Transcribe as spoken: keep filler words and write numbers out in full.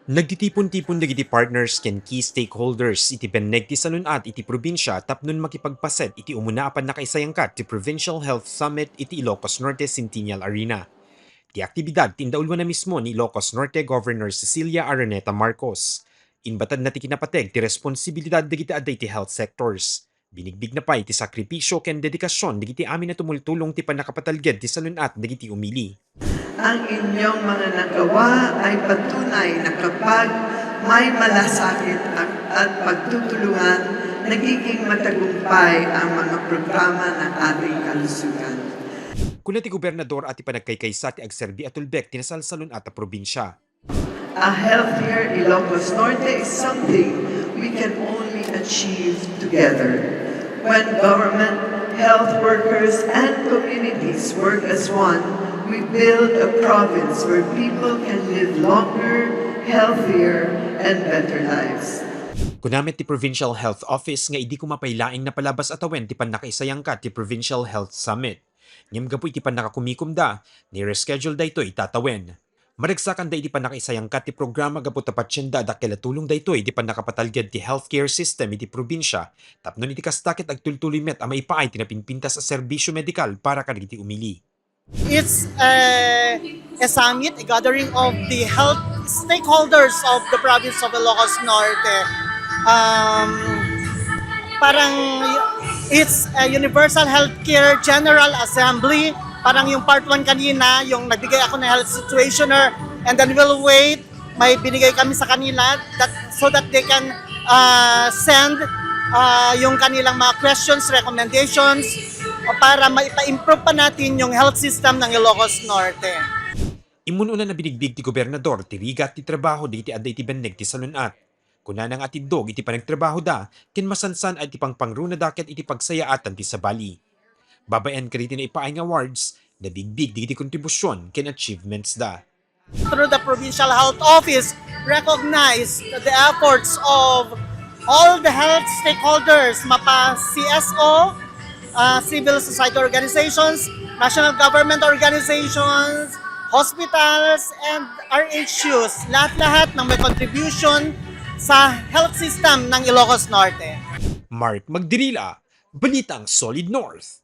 Nagtitipon-tipon dagiti partners ken key stakeholders iti benneg ti salun-at iti probinsia tapno makipagpaset iti umuna a pannakaisayangkat ti Provincial Health Summit iti Ilocos Norte Centennial Arena. Ti aktibidad ti indauluan a mismo ni Ilocos Norte Governor Cecilia Araneta Marcos. Inbatadna ti kinapateg ti responsibilidad dagiti adda iti health sectors. Binigbigna pay ti sakripisio ken dedikasion dagiti amin a tumultulong ti pannakapatalged ti salun-at dagiti umili. Ang inyong mga nagawa ay patunay na kapag may malasakit at, at pagtutulungan, nagiging matagumpay ang mga programa ng ating kalusugan. Kuna ti gobernador a ti panagkaykaysa ti agserbi a tulbek ti nasalsalun-at a probinsia. A healthier Ilocos Norte is something we can only achieve together. When government, health workers, and communities work as one, we build a province where people can live longer, healthier, and better lives. Kuna met ti Provincial Health Office nga idi koma pay laeng napalabas a tawen ti pannakaisayangkat ti Provincial Health Summit. Ngem gapu iti pannakakumikomda, ni-reschedule daytoy ta tawen. Maragsakanda iti pannakaisayangkat ti programa gapu ta patienda a dakkel a tulong daytoy iti pannakapatalged ti healthcare system iti probinsia tapno iti kasta ket agtultuloy met a maipaay ti napinpintas a serbisio medikal para kadagiti umili. It's a, a summit, a gathering of the health stakeholders of the province of Ilocos Norte. Um, parang it's a universal healthcare general assembly. Parang yung part one kanina, yung nagbigay ako ng health situationer, and then we'll wait, may binigay kami sa kanila that, so that they can uh, send uh, yung kanilang mga questions, recommendations, o para maipa-improve pa natin yung health system ng Ilocos Norte. Immun-una a binigbig ti gobernador ti rigat ti trabaho dagiti adda iti benneg ti salun-at. Kunana nga atiddog iti panagtrabahoda ken masansan a iti pangpangrunada ket iti pagsayaatan ti sabali. Babaen kadagiti naipaay nga awards, nabigbig dagiti kontribusion ken achievements da. Through the Provincial Health Office, recognize the efforts of all the health stakeholders, mapa C S O, uh, civil society organizations, national government organizations, hospitals, and R H Us. Lahat-lahat ng may contribution sa health system ng Ilocos Norte. Mark Magdirila, Balitang Solid North.